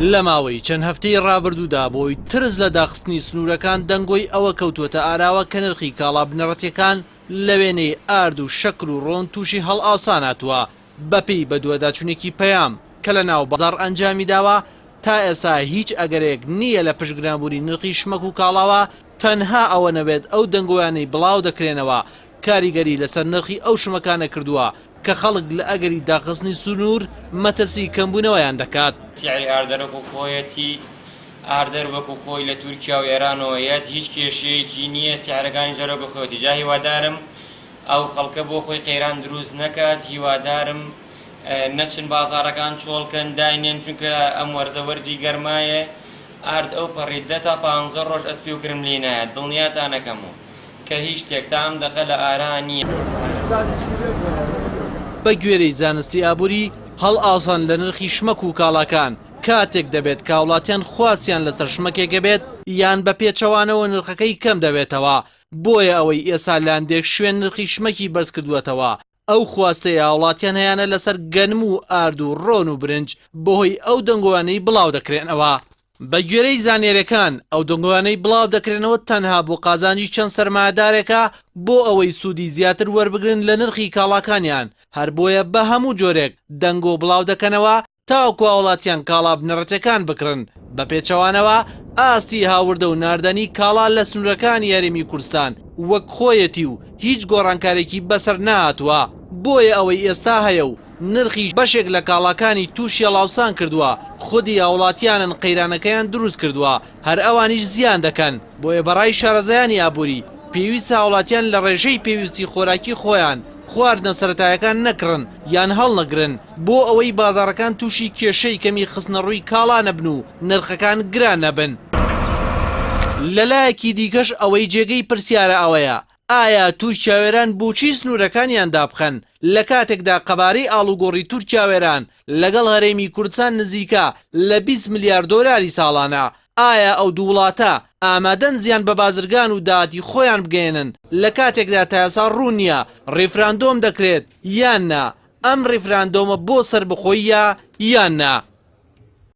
لە ماوەی چەند هەفتەی ڕابردوودا بەهۆی ترس لە داخستنی سنوورەکان دەنگۆی ئەوە کەوتووەتە ئاراوە کە نرخی کاڵا بنەڕەتییەکان لە وێنەی ئارد و شەکر و ڕۆن تووشی هەڵئاوسان هاتووە. بەپێی بەدواداچوونێکی پەیام کە لە ناو بازاڕ ئەنجامی داوە، تا ئێستا هیچ ئەگەرێک نییە لە پشت گرانبوونی نرخی شمەک و کاڵاوە، تەنها ئەوە نەبێت ئەو دەنگۆیانەی بڵاو دەکرێنەوە کاریگەری لەسەر نرخی ئەو شمەکانە کردووە کە خەڵک لە ئەگەری داخستنی سنوور مەترسی کەمبوونەوەیان دەکات. سعری ئاردەر وەکو خۆیەتی، ئاردەر وەکو خۆی لە تورکیا و ئێرانەوە یەت، هیچ کێشەیەکی نییە، سعرەکانیش هەر وەکو خۆیەتی، جا هیوادارم ئەو خەڵکە بۆ خۆی قەیران دروست نەکات، هیوادارم نەچن بازاڕەکان چۆڵ کەن داینێن، چونکە ئەم وەرزە وەرزی گەرمایە، ئارد ئەو پەڕی دە تا پانزە ڕۆژ ئەسپی و کرم لی نایەت، دڵنیاتانەکەم و کە هیچ شتێک تا ئەم دەقە لە ئارا نییە. بە گوێرەی زانستی ئابووری، هەڵئاوسان لە نرخی شمەک و کاڵاکان کاتێک دەبێت کە هاوڵاتیان خواستیان لەسەر شمەکێک هەبێت یان بە پێچەوانەوە نرخەکەی کەم دەبێتەوە، بۆیە ئەوەی ئێستا لە هەندێک شوێن نرخی شمەکی بەرزکردووەتەوە ئەو خواستەی هاوڵاتیان هەیانە لەسەر گەنم و ئارد و ڕۆن و برنج بەهۆی ئەو دەنگۆیانەی بڵاودەکرێنەوە. بەگوێرەی زانیاریەکان ئەو دەنگۆیانەی بڵاودەکرێنەوە تەنها بۆ قازانجی چەند سەرمایەدارێکە بۆ ئەوەی سوودی زیاتر وەربگرن لە نرخی کاڵاکانیان، هەر بۆیە بە هەموو جۆرێک دەنگۆ بڵاودەکەنەوە تاوەکو هاوڵاتیان کاڵا بنەڕەتیەکان بکڕن، بە پێچەوانەوە ئاستی هاوردە و ناردەنی کاڵا لە سنوورەکانی هەرێمی کوردستان وەک خۆیەتی و هیچ گۆڕانکارێکی بەسەر نەهاتووە، بۆیە ئەوەی ئێستا هەیە و نرخی بەشێک لە کاڵاکانی تووشی هەڵاوسان کردووە خودی هاوڵاتیانن قەیرانەکەیان دروست کردووە هەر ئەوانیش زیان دەکەن، بۆیە بەڕای شارەزایانی ئابووری پێویستە هاوڵاتیان لە ڕێژەی پێویستی خۆراکی خۆیان خواردنە سەرەتایەکان نەکڕن یان هەڵنەگرن بۆ ئەوەی بازاڕەکان تووشی کێشەی کەمی خستنەڕووی کاڵا نەبن و نرخەکان گران نەبن. لەلایەکی دیکەش ئەوەی جێگەی پرسیارە ئەوەیە ئایا تورکیا و ئێران بۆچی سنوورەکانیان دابخەن لەکاتێکدا قەبارەی ئاڵوگۆڕی تورکیا و ئێران لەگەڵ هەرێمی کوردستان نزیکە لە 20 ملیار دۆلاری ساڵانە ئایا ئەو دوو وڵاتە ئامادەن زیان بە بازرگان و داهاتی خۆیان بگەیەنن لە کاتێکدا تا ئێستا ڕوون نییە ڕیفراندۆم دەکرێت یان نا، ئەم ڕیفراندۆمە بۆ سەربەخۆییە یان نا؟